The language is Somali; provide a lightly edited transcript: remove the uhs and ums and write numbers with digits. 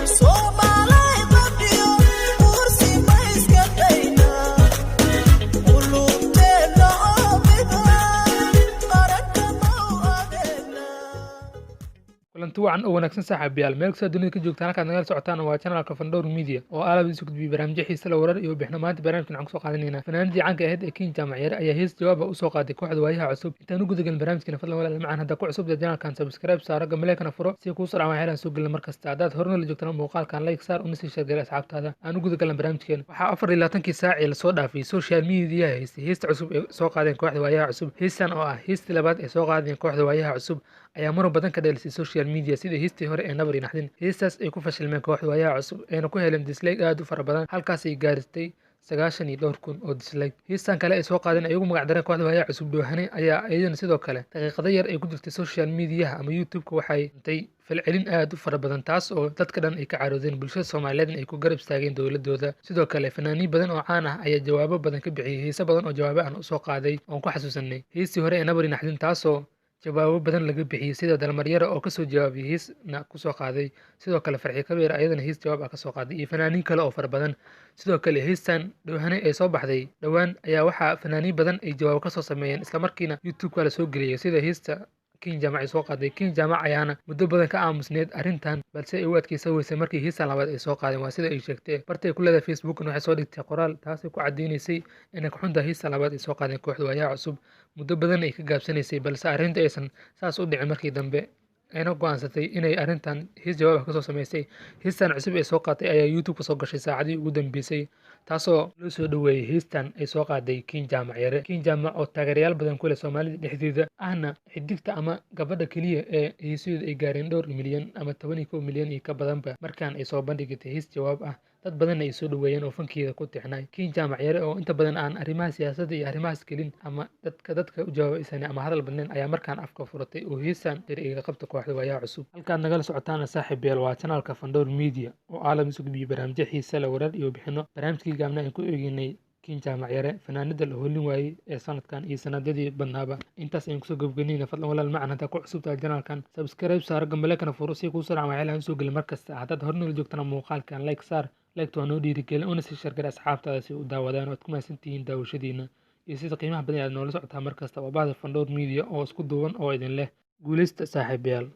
Soomaalay, qabdhiyo kursi ma iska daynaa? Qulubteenna oo mida qaranka ma u adeegnaa? Kulanti wacan oo wanaagsan, saaxiibayaal, meel kastoo dunida ka joogtaan. Halkaad nagala socotaan waa channelka Fandowr Media oo aalab isu gudbiyey barnaamijyo xiise la warar iyo bixno. Maanta barnaamijkan waxaan kusoo qaadanaynaa fanaanadii caanka ahayd ee Kiin Jaamac Yare ayaa hees jawaaba usoo qaaday kooxda Waayaha Cusub. Intaan u gudagelin barnaamijkeena, fadlan walaal macaan, haddaa ku cusub channelkan subscribe saaro, gambaleelkana furo si kuu soo dhacaan waxyaalaan soo gelin mar kasta. Haddaad horena la joogtana, muuqaalkan like saar una sii share garee asxaabtaada. Aan u gudagalna barnaamijkeena. Waxaa 24-kii saacii lasoo dhaafay social media haystay heesta cusub ee soo qaadeen kooxda Waayaha Cusub. Heestan oo ah heestii labaad ee soo qaadeen kooxda Waayaha Cusub ayaa muran badan ka dhalisay social media, sida heestii hore ee Nabar iyo Naxdin. Heestaas ay ku fashilmeen kooxda Waayaha Cusub ayna ku heleen dislike aad u fara badan, halkaas ay gaartay sagaashan iyo dhowr kun oo dislike. Heestan kale ay soo qaadeen ay ugu magac dareen kooxda Waayaha Cusub Dhoohane ayaa iyadana sidoo kale daqiiqado yar ay ku jirtay social mediaha ama YouTube-ka waxay intay falcelin aad u fara badan, taas oo dadka dhan ay ka caroodeen, bulshada Soomaaliyeedna ay ku garab istaageen dowladooda. Sidoo kale fanaaniin badan oo caan ah ayaa jawaabo badan ka bixiyey, heese badan oo jawaabo aan usoo qaaday oon ku xasuusanay heestii hore ee Nabari Naxdin, taasoo jawaabo badan laga bixiyey, sida Dalmaryare oo kasoo jawaabiyey, heesna kusoo qaaday. Sidoo kale Farxi Kabeer ayadana hees jawaab ah kasoo qaaday iyo fanaaniin kale oo fara badan. Sidoo kale heestan Dhoohane ee soo baxday dhowaan ayaa waxaa fanaaniin badan ay jawaabo kasoo sameeyeen, islamarkiina YouTube-ka la soo geliyey, sida heesta Kiin Jaamac ay soo qaaday. Kiin Jaamac ayaana muddo badan ka aamusneed arrintan, balse ay u adkeysan weysay markii heestan labaad ay soo qaadeen. Waa sida ay sheegtay bartay ku leedahay Facebookna, waxay soo dhigtay qoraal taasay ku cadeynaysay inay ka xuntahay heestan labaad ay soo qaadeen kooxda Waayaha Cusub, muddo badan ay ka gaabsanaysay, balse arrinta aysan saas u dhicin markii dambe ayna go'aansatay inay arrintan hees jawaab ah kasoo sameysay. Heestan cusub ee soo qaatay ayaa YouTube kasoo gashay saacadii ugu dambeysay, taasoo loo soo dhoweeyey heestan ay soo qaaday Kiin Jaamac Yare. Kiin Jaamac oo taageerayaal badan ku leh Soomaalida dhexdeeda, ahna xidigta ama gabadha keliya ee heesaheedu ay gaareen dhowr milyan ama 11 milyan iyo ka badanba, markaan ay soo bandhigatay hees jawaab ah, dad badanna ay soo dhoweeyeen oo fankeeda ku tixnay. Kiin Jaamac Yare oo inta badan aan arrimaha siyaasadda iyo arrimahaas gelin ama dadka u jawaabaysan ama hadal badnayn ayaa markaan afka furatay oo heestan tiri iga qabta kooxda Waayaha Cusub. Halkaad nagala socotaana, saaxiib yaal, waa channelka Fandowr Media oo caalam isu gudbiyo barnaamijyo xiise leh, warar iyo bixino. Barnaamijkii gaabna aan ku eegeynay Kiin Jaamac Yare, fanaanada la hoolin waayey ee sanadkan iyo sanadyadii badnaaba, intaas ayaan kusoo gabagabeynayna. Fadlan walaal macan, haddaa ku cusub tahay channelkan subscribe saaro, gambaleelkana furo si kuu soo dhacan waxyaalahan soo gelin mar kasta. Haddaad horena la joogtana, muuqaalkan like saar, like waa noo dhiirigelin, una sii share garee asxaabtaada si u daawadaan. Waad ku mahadsantihiin daawashadiina iyo sida qiimaha badan aad noola socotaa mar kasta. Waa bahda Fandowr Media oo isku duuban oo idin leh guuleysta, saaxiibayaal.